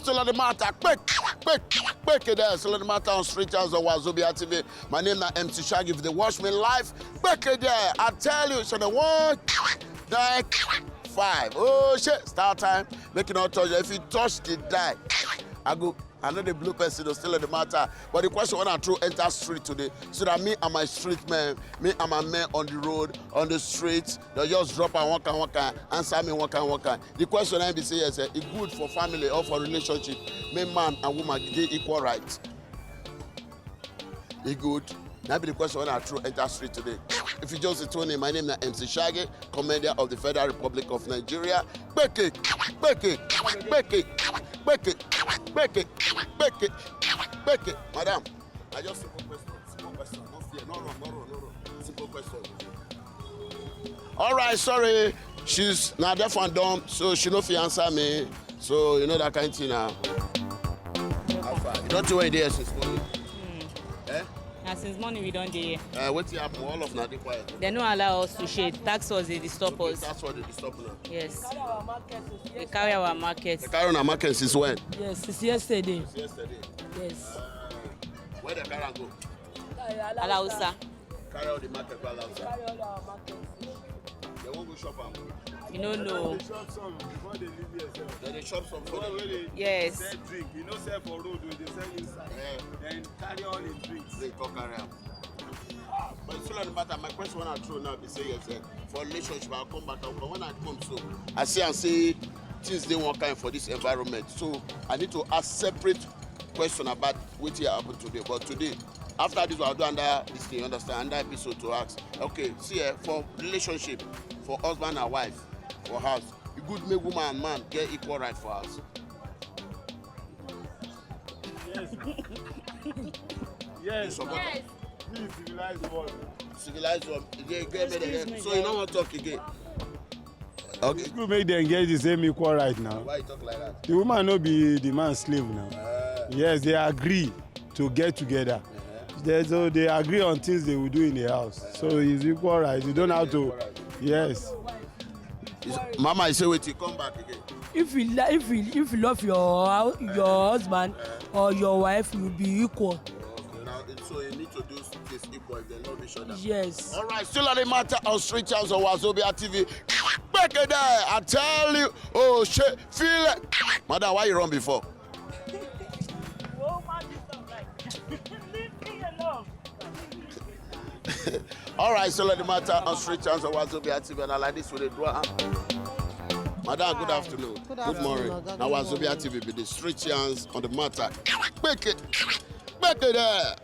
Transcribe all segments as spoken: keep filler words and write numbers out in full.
Still on the matter, quick, quick, quick it there. Still on the matter on Street House on Wazobia T V. My name na M C Shaggy. If they watch me live, quick it there. I tell you, so the one, nine, five. Oh shit, start time. Make it not touch. If you touch the die, I go. I know the blue person is still in the matter. But the question when I throw enter street today, so that me and my street men, me and my men on the road, on the street, they just drop and one kind, one kind, answer me one kind, one kind. The question I be say yes, eh, it good for family or for relationship. Make man and woman get equal rights. It good. That be the question when I throw enter street today. If you just tune in, my name is M C Shaggy, commander of the Federal Republic of Nigeria. Beke, beke, beke, beke, beke, beke, beke. Madam, I just simple question. Simple question. No fear. No run. No run. No run. Simple question. All right, sorry. She's now deaf and dumb, so she no fit answer me. So you know that kind of thing now. How far? You don't do any there since morning. Eh? Na since morning we don dey here. Uh, wetin happen? All of na dey quiet. Dem no allow us to shade. Tax us dey disturb us. That's what they disturb now. Yes. Carry our market since They carry our market. They carry on our market since when? Yes, since yesterday. Yesterday. Yes. Where they carry am go? Alausa. Carry all the market go Alausa. Carry all our market. They won't go shop am. You no know. They shop some before they leave here sef. Then they shop some for Before them. When they Yes. Sell drink, you know, sell for road wey dey sell inside. Eh, Then carry all his drinks. they come carry am. But it's still on the matter. My question when I throw now be say yes, eh, for relationship I come back. But when I come so, I see and say things dey one kind for this environment. So I need to ask separate question about wetin happen today. But today, after this, I'll do under this thing. You understand? Under episode to ask. Okay, see, eh, for relationship, for husband and wife, for house, e good make woman and man get equal right for house. Yes. Yes. Support Yes. Please civilize world. Civilized one. You get, you get Excuse me. me, So you guys. no wan talk again. Okay. School make dem get the same equal right now. Why you talk like that? The woman no be the man slave now. Uh, Yes, they agree to get together. uh, They, so they agree on things they will do in the house. So it's equal right. You don't have to. Yes. Mama, I say wait, you come back again. If you li- if you if you love your hou- your husband or your wife, you be equal. Okay, now so you need to do this equal if they love each other. Yes. All right, still on the matter on Street House on Wazobia T V. Back in there, I tell you, oh shit, feel it. Madam, why you run before? Woman, this don't like. Leave me alone. All right, so let the matter on Street House on Wazobia T V, and I like this with the draw. Madam, good Hi. afternoon. Good Good afternoon, morning. Oga. Now Good Wazobia morning. T V be the Street House on the matter. Make it, make it there,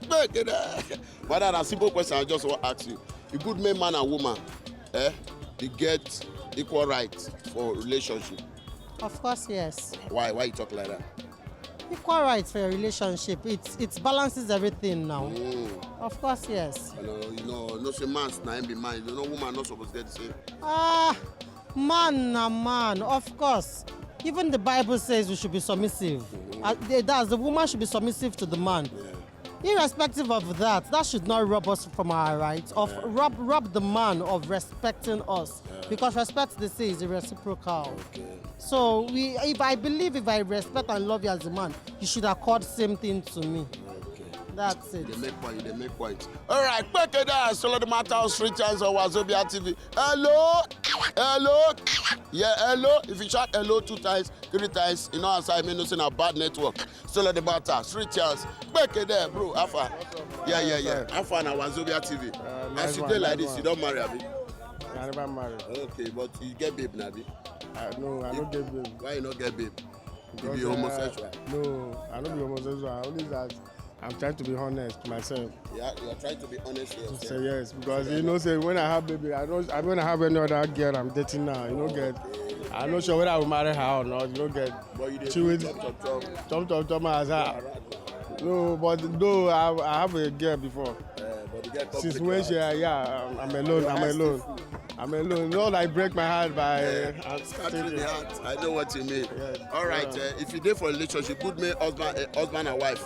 make it there. But that a simple question I just want to ask you. A good man, man and woman, eh? They get equal rights for relationship. Of course, yes. Why? Why you talk like that? Equal rights for your relationship. It it balances everything now. Mm. Of course, yes. You know, you know, no say man na him be man. You know, woman not supposed to get the same. Ah, man na man, of course. Even the Bible says we should be submissive. Uh, the- that's the woman should be submissive to the man. Irrespective of that, that should not rob us from our rights, of rob rob the man of respecting us, because respect, they say, is reciprocal. Okay, So we, if I believe, if I respect and love you as a man, you should accord same thing to me. okay. That's it. They make point. They make point. All right, back it down. So let the matter on Street House on Wazobia T V. Hello, hello, yeah, hello. If you shout hello two times, three times, you know, answer me, no say na bad network. Still at the matter, Street House. Back it there, bro. How far? Yeah, yeah, yeah. How far now, Wazobia T V? Uh, As nice you one, dey like nice this, you one. Don't marry, abi? I never marry. Okay, but you get babe, na abi? Uh, no, I don't get babe. Why you not get babe? You Because, be uh, homosexual. No, I don't be homosexual. I only that I'm trying to be honest to myself. Yeah, you are trying to be honest with yourself. So yes, because you know, say when I have baby, I don't. I when I have any other girl I'm dating now, you know, get. I'm not sure whether I will marry her or not. You know, get. But you dey She do will- chop chop chop. Tom Tom Tom as her. Around now. No, but no, I, I have a girl before. Uh, but you get Since public when she, around. yeah, I'm, I'm alone. I'm alone. I'm alone. Lord, I break my heart by. Uh, Scattering the heart. I know what you mean. Yes. All right. Yeah. Uh, if you dey for relationship, good make husband, uh, husband and wife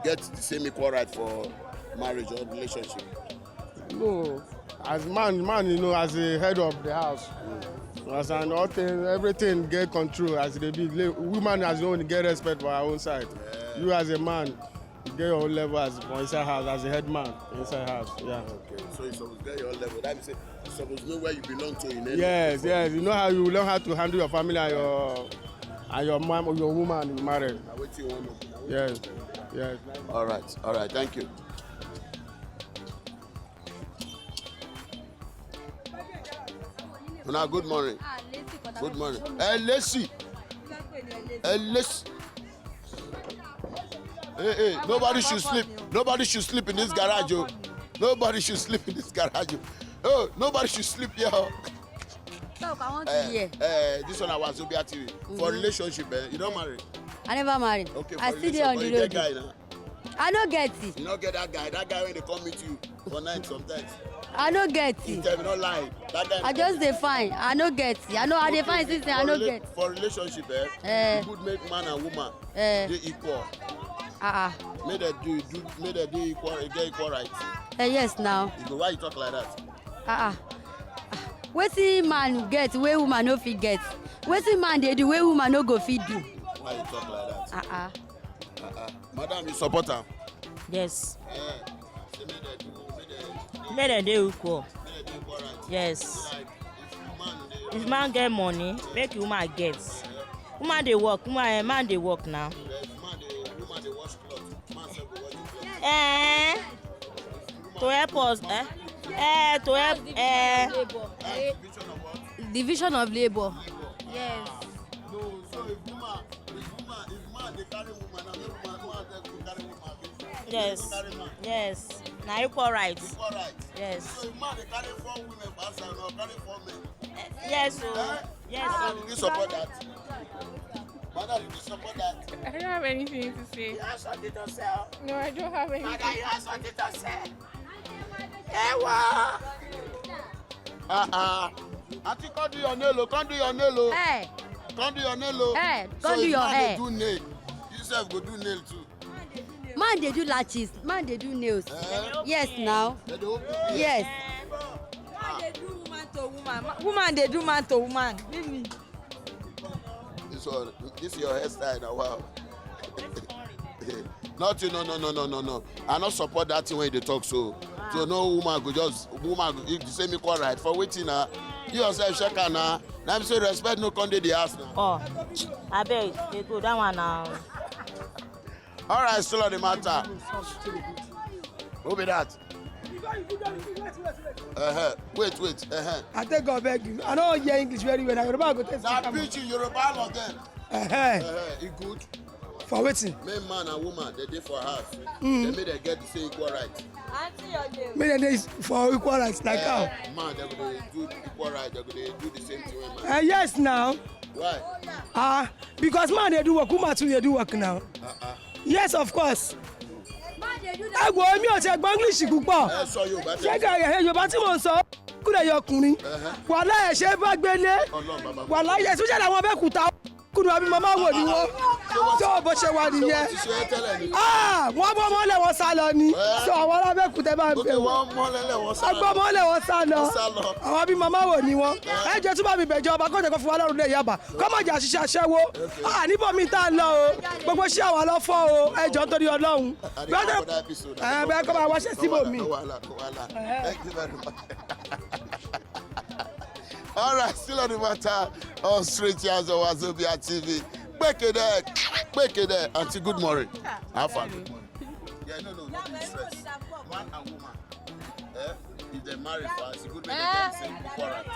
get the same equal right for marriage or relationship. No, as man, man, you know, as the head of the house, As an all thing, everything get control as e dey be. Le- Woman as your own get respect for her own side. You as a man, you get your own level as for inside house as a head man inside house. Yeah. Okay, so you suppose get your level. That means say you suppose know where you belong to in any Yes, form. Yes. You know how you learn how to handle your family and your and your mom or your woman you married. Na wetin you wan know. Yes, yes. All right, all right. Thank you. Una good morning. Good morning. Elesi. Elesi. Hey, hey, nobody should sleep. Nobody should sleep in this garage, oh. Nobody should sleep in this garage, oh. Oh, nobody should sleep here, oh. Talk, I want to Eh, hear. Eh, this one na Wazobia T V. For relationship, eh, you don marry? I never marry. Okay, I for still dey relation, on but the you get road. Guy now. I no get it. You no get that guy. That guy when they come meet you for night sometimes. I no get You it. Tell me no lie. That guy. I just dey fine. I no get it. I know I dey Okay, fine since I for no rela- get. For relationship, eh? Eh. You good make man and woman Eh. Dey equal. Ah ah. Make dem do do make dem dey equal, get equal rights. Eh, yes now. You go why you talk like that? Ah ah. Ah, wetin man get wey woman no fit get? Wetin man dey do wey woman no go fit do? Why you talk like that? Ah ah. Uh-uh. Madam, you support am? Yes. Eh, say make dem do, make dem Make dem dey equal. Make dem dey equal right. Yes. Like, if man dey If man get money, make woman get. Woman dey work, woman eh, man dey work now. Eh, if man dey woman dey wash cloth, man sef go wash the cloth. Eh, to help us, eh? Eh, to help, eh. That's division of what? Division of labor. Yes. No, so if woman, if woman, if man dey carry woman, na make woman, woman sef go carry woman. Yes. Go carry man. Yes. Na equal rights. Equal rights. Yes. So if man dey carry four women for outside, na carry four men. Yes, o. Eh? Yes, Madam, o. Did you support that? Madam, did you support that? I don't have anything to say. You have something to say, oh. No, I don't have anything. Madam, you have something to say. Ewa. Ah ah. Auntie, come do your nail, oh. Come do your nail, oh. Hey. Come do your nail, oh. Hey, come do your hair. So if man dey do nail, you sef go do nail too. Man dey do lashes, man dey do nails. Eh? Yes now. Dem dey open ear. Yes. Man dey do woman to woman. Ma- Woman dey do man to woman. Leave me. This one, this your hairstyle na wow. Nothing, no, no, no, no, no, no. I no support that thing when you dey talk so. So no woman go just, woman go, if the same equal right for wetin na, you yourself check am na. Na me say respect no come dey the house na. Oh, abeg, dey go that one na. All right, still on the matter. Who be that? Uh-huh. Wait, wait. Uh-huh. I take God beg you. I don't hear English very well. Na Yoruba go take Na speak am. Pidgin, Yoruba all of them. Uh-huh. Uh-huh. E good. For wetin? Men, man and woman, they dey for house. Mm. They make them get the same equal right. Make dem dey for equal rights like how? Eh, man, they go dey do equal right. They go dey do the same thing wey man. Eh, yes now. Why? Ah, because man dey do work, woman too dey do work now. Uh-uh. Yes, of course. Ẹ wo, èmi ò tiẹ̀ gbọ́ English púpọ̀. Ẹ sọ Yorùbá tẹ́. Ṣé kí ẹ Yorùbá tí mò ń sọ? Kúrẹ̀ yọ ọkùnrin. Wàhálà ẹ̀ ṣe é bá gbélé. Ọlọ́run bàbá. Wàhálà ẹ̀ ṣe é ṣe àwọn Abẹ́òkúta. Kúrò àbí màmá wò ni wọ́n. Tó bó ṣe wà nìyẹn. Ṣé wọ́n ti ṣe é tẹ́lẹ̀ ni? Ah, wọ́n bọ́ mọ́lẹ̀ wọn sá lọ ni. Eh? So àwọn Abẹ́òkúta bá ń Okay, bẹ̀ wọ́n. Wọ́n mọ́lẹ̀ wọn sá lọ. Wọ́n bọ́ mọ́lẹ̀ wọn sá lọ. Wọ́n sá lọ. Àwọn bí màmá wò ni wọ́n. Eh? Ẹ jẹ́ tún bá mi bẹ̀jọ́ ọba kó jẹ́ kó fún wa lọ́rùn lẹ́yìn àbá. Kó má jà ṣiṣẹ́ aṣẹ́wó. Okay. Ah, níbo mi tá a lọ o? Gbogbo ṣé àwa lọ fọ́ o? Ẹ jọ nítorí Ọlọ́run. At the end of that episode, Eh, bẹ́ẹ̀ kọ́ máa wáṣẹ́ síbò mi. No wahala, no wahala. Eh. Thank you very much. All right, still on the matter on Street Yarns on Wazobia T V. Gbekede, gbekede, Auntie, good morning. How far? Good morning. Yeah, no, no, no, no stress. Man and woman. Eh? If they marry for us, e good make they get the same equal right.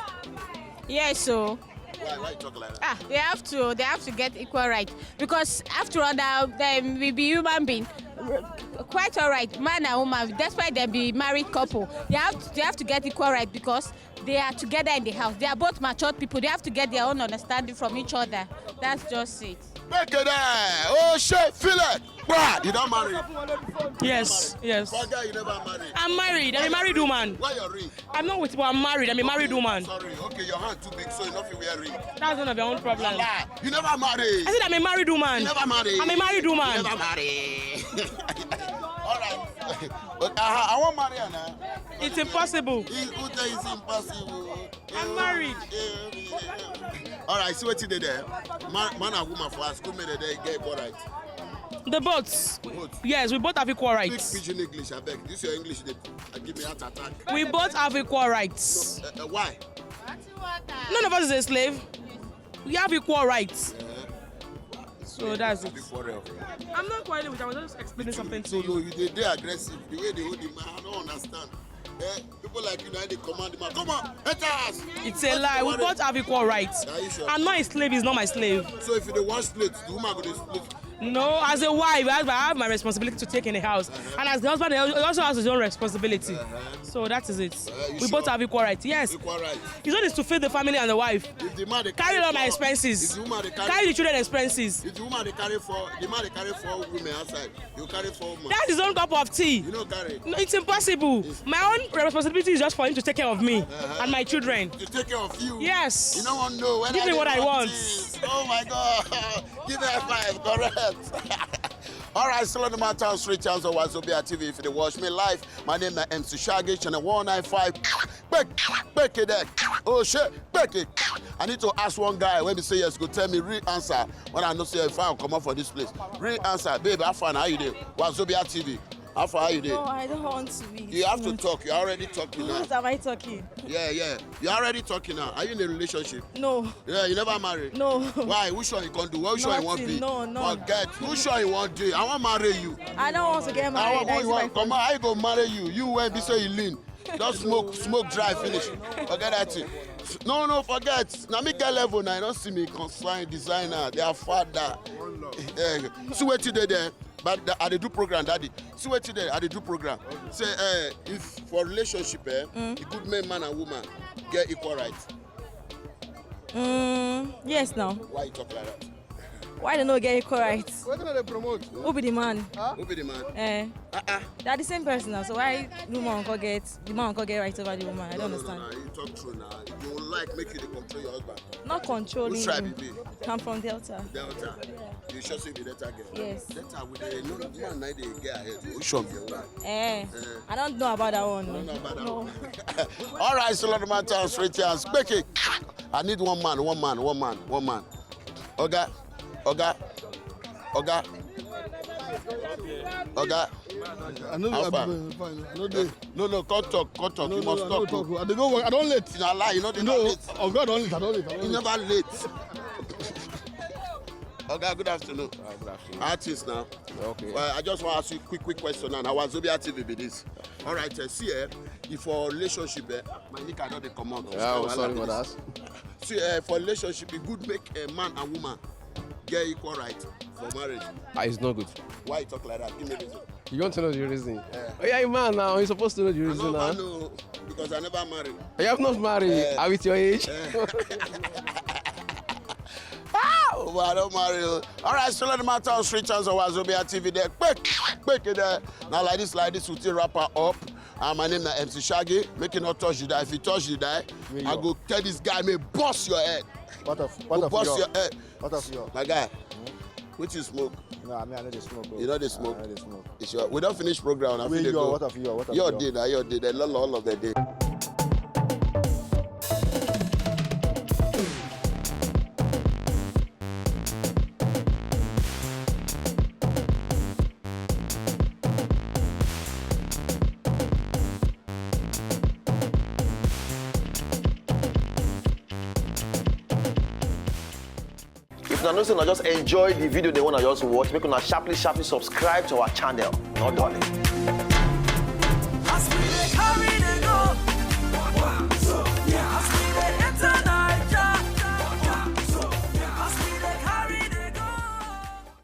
Yes, so Why, why you talk like that? Ah, they have to, they have to get equal right because after all, now they will be human being. Quite all right, man and woman, despite them be married couple, they have to, they have to get equal right because they are together in the house. They are both matured people. They have to get their own understanding from each other. That's just it. Make it there. Oh shit, feel it. Bruh, you don marry? Yes, yes. For guy, you never marry. I'm married. I'm a married woman. Where your ring? I'm not with, but I'm married. I'm a married woman. Sorry, okay, your hand too big, so you no fit wear ring. That's none of your own problem. Lie. You never marry. I said I'm a married woman. You never marry. I'm a married woman. You never marry. All But I, I wan marry her now. It's impossible. He, who tell you it's impossible? I'm married. All right, see wetin dey there. Man, man and woman for us, go make dem get equal right. The both. Both. Yes, we both have equal Speak rights. Pidgin English, abeg. This your English dey uh, give me heart attack. We both have equal rights. Uh, uh, why? None of us is a slave. We have equal rights. Uh, So that's it. Big quarrel. I'm not quarreling with you. I was just explaining something to So no, you. you dey dey aggressive. The way they hold the man, I don't understand. Eh, people like you now they command the man. Come on, enter house. It's a lie. We both have equal rights. Are you sure? I'm not a slave. He's not my slave. So if you dey wash plate, the woman go dey split. No, as a wife, I have, I have my responsibility to take in the house, and as the husband, he also has his own responsibility. So that is it. Uh, you We both sure? Have equal rights. Yes, Equal right. his own is to feed the family and the wife. If the man dey Carry all my four- expenses. If the woman dey Carry the children expenses. If the woman dey carry four, the man dey carry four women outside. You carry four women. That's his own cup of tea. You no carry. No, it's impossible. My own responsibility is just for him to take care of me and my children. To take care of you. Yes. You no wan know when Give me what I want. Is. Oh my God. Give her five, correct. All right, still on the matter on Street Channels on Wazobia T V. If you dey watch me live, my name na M C Shaggy, channel one nine five. Back, back it there. Oh shit, back it. I need to ask one guy when he say yes, go tell me real answer. When I know say if I come up for this place, real answer, babe. How far? How you dey? Wazobia T V. How far? How you dey? No, I don't want to be. You have to talk. You already talking now. What am I talking? Yeah, yeah. You already talking now. Are you in a relationship? No, Yeah, you never married. No. Why? Which one you can do? Which one you want Nothing. Be? No, no. Forget. Which one you want do? I want marry you. I don't want to get I married. want That's you my want come out. I go marry you. You when be say you lean. Just smoke, smoke dry finish. Forget that thing. No, no, forget. Now me get level now. You don't see me concern designer. They are father. Eh, see what you did there. But the, I dey do program, daddy. See what you did. I dey do program. Say, eh, if for relationship, eh, a good man, man and woman get equal rights. Mm, yes, now. Why you talk like that? Why they no get equal rights? Wetin dem dey promote? Who be the man? Who be the man? Eh, Uh-uh. They are the same person now. So why the woman go get the man go get right over the woman? I don't No, no, understand. no, no. You talk true now. You like make you dey control your husband. Not controlling Which tribe him. You be? I'm from Delta. Delta. You sure say you be Delta girl? Yes. Delta with the no man na dey get ahead. Which one be your man? Eh, I don't know about that one. No, no, about that No. one. All right, so lot of man tell straight chance. Quick it. I need one man, one man, one man, one man. Oga, Oga, Oga, Oga. I know How I far? be fine. I know they. No, no, come talk, come talk. No, You no, must I know talk. talk. I dey go work. I don't late. Na lie, you know they No, late. oh God, don't late. I don't late. I don't You late. Never late. Oga, good afternoon. Good afternoon. Artist now. Okay. Well, I just want to ask you a quick, quick question now. Now, Wazobia T V be this. All right, uh, see, eh, if for relationship, eh, my nigga don dey comot. Yeah, oh, Wahala sorry be for this. That. See, eh, for relationship, e good make a man and woman get equal right for marriage. Ah, it's not good. Why you talk like that? Give me reason. You want to know the reason? Oh, yeah, a man now. You're supposed to know the I reason no now. Know because I never marry. You have not married. Yeah. Are with your age? Ah, oh, I don't marry. Oh. All right, so let the matter on Street Chance on Wazobia T V there. Quick, quick there. Now like this, like this, we still wrap her up. Uh, my name is M C Shaggy. Make you not touch the die. If you touch the die, Me, I yo. Go tell this guy, may bust your head. What of Go bust your head. What of you? My guy, what you smoke? No, I mean I know they smoke. You know they smoke? I know they smoke. It's your, we don't finish program. I feel they Yo, go. What of you? What of Your you? Day, now your day. They love all of the day. If una know say una just enjoy the video dem wey una just watch, make una sharply sharply subscribe to our channel. No dulling.